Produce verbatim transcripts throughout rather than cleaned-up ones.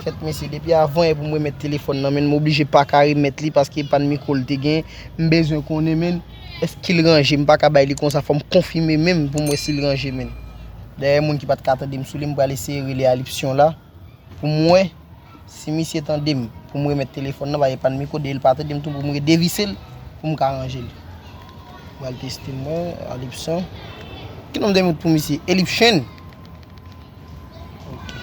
Kèt mesye, depi avan yè pou m remèt telefòn nan, men m oblije pa ka remèt li paske e pa n mikwo l te gen. M bezwen konnen, men, èske l ranje? M pa ka bay li konsa, fò m konfime menm pou m wè si l ranje, men. Dayè, moun ki pa t ka tande m sou li, m pral eseye rele Alipsyon la pou m wè si misye tande m, pou m remèt telefòn nan, paske e pa n mikwo, depi l pa tande m tou, pou m redevise l, pou m ka ranje li. M pral teste m wè, Alipsyon. Ki non m te met pou misye? Elipsyon. Ok.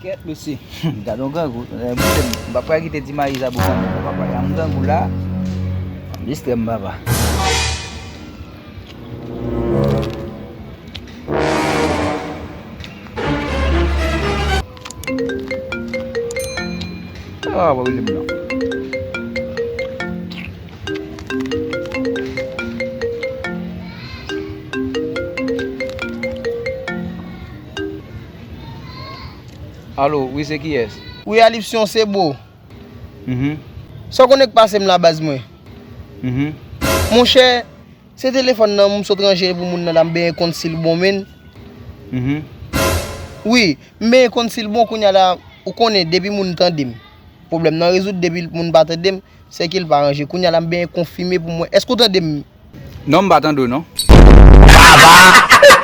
Kèt, mesye. Gad yon grangou. Eh, mesye, m pa pral kite Ti Mayi sa pou grangou, papa. Y a yon grangou la. Distrè m, papa. Ah, pa rele m non. Alo, wi, se kiyès? Wi, Alipsyon, se Bo. Mhm. Sa w konnen k pase m la, baz mwen? Mhm. Monchè, se telefòn nan m sot ranje pou moun nan la, m benyen konn si l bon, men. Mhm. Wi, m benyen konn si l bon, kounye a la, ou konnen, depi moun tande m, pwoblèm nan rezoud, depi moun pa tande m, se ke l pa ranje. Kounye a la, m benyen konfime pou mwen. Èske w tande m? Non, m pa tande w, non. Baba!